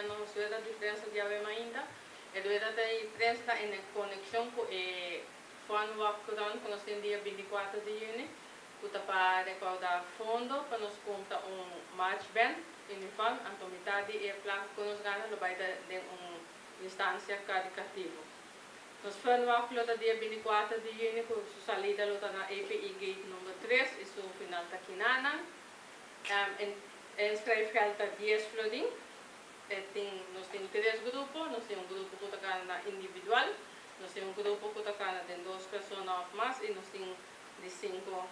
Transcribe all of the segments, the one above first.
mira nos rueda di prensa diawe mainta. E rueda di prensa ta en konekshon ku e Fun Walk Run ku nos tin dia 24 di yüni, ku ta pa rekoudá fondo pa nos kumpra un march band uniform, anto mitad di e plaka ku nos gana lo bai ta den un instansia karikativo. Nos Fun Walk lo ta dia 24 di yüni ku su salida lo ta na API Gate number 3 i su final ta Kinanan. Inschrijfgeld ta 10 florin. Nos tin tres grupo. Nos tin un grupo ku ta kana individual, nos tin un grupo ku ta kana den dos persona òf mas i nos tin di sinku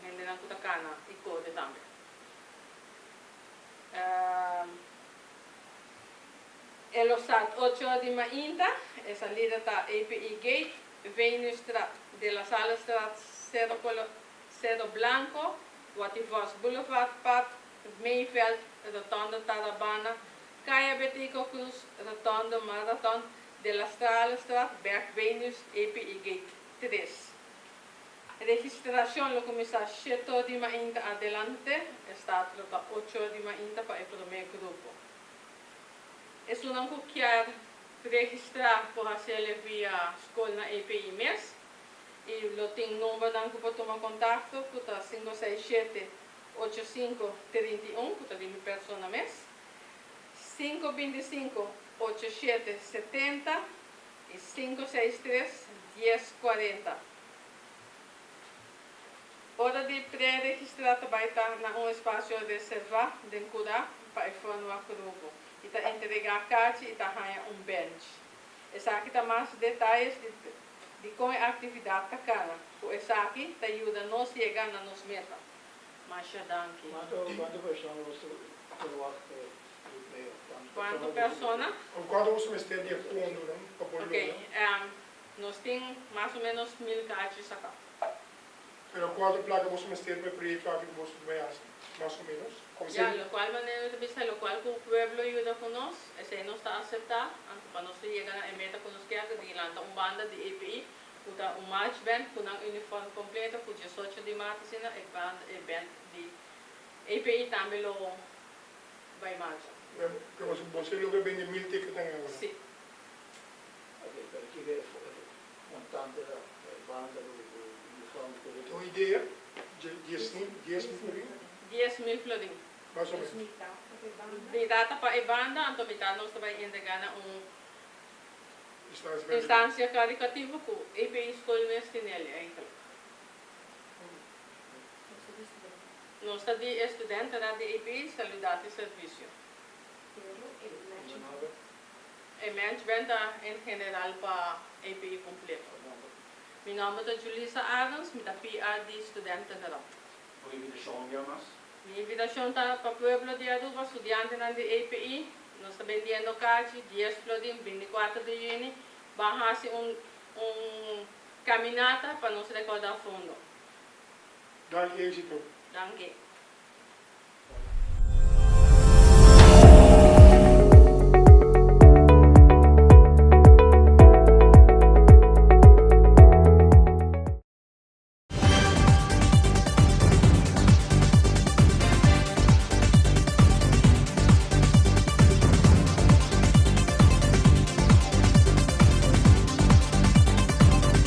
hendenan ku ta kana i kore tambe. E lo start ocho or di mainta. E salida ta API Gate, Venusstraat, De La Sallestraat, Cerro Cerro Blanco, Wativos Boulevard, Pad Meiveld, Rotonde Tarabana, Kaya Betico Cruz, Rotonde Marathon, De La Stralestraat, Berg Venus, API Gate 3. Registracion lo cuminsa shete or di mainta adelante, e start lo ta ocho or di mainta pa e prome grupo. Esunnan cu kier registra por haciele via scol na API mes y lo tin numbernan cu por tuma contacto cu ta 567 85 31 cu ta di mi persona mes, 525 87 70 y 563 10 40. Ora di pre-registra ta bay ta na un espacio reserva den cura pa e Fun Walk grupo y ta entrega kaartje y ta haya un bench. Esaki ta mas detaye di con e actividad ta kana. Cu esaki ta yuda nos yega na nos meta. Masha danki. Cuanto persona bo verwacht di Cuanto persona? Cuanto bo mester di fondo, no? Pa por Ok, nos tin mas o menos 1000 kaartjes saca. Pero cuanto placa bo mester pa e proyecto aki cu bo bay haci? Mas o menos? Como Ja, lo cual manera ta bisa, lo cual cu pueblo yuda cu nos, esey nos ta acepta, anto pa nos yega na e meta cu nos kier, di lanta un banda di API, cu ta un march band, cu nan uniform completo, cu 18 di maart asina, e band, e band di API tambe lo bay marcha. Pero bo logra bende 1000 ticket awor? Si. Ok, pero kico e montante da banda di uniform? Tin un idea? 10 mil? 10 mil florin? 10 mil florin. Mas o menos. Mitar ta pa e banda, anto mitar nos ta bay entrega na un Instantie. Instancia caritativo cu API School mes tin ele eigenlijk. Nos ta di studente di API Salubridad y Servicio. E march band ta en general pa API completo. Mi nomber ta Julissa Adams, mi ta PA di Studentenraad. Un invitacion ya mas? Mi invitacion ta pa pueblo di Aruba, studiantenan di API. Nos ta bendiendo kaartje, 10 florin, 24 di juni. Ban haci un caminata pa nos recorda fondo. Danki, exito. Danki.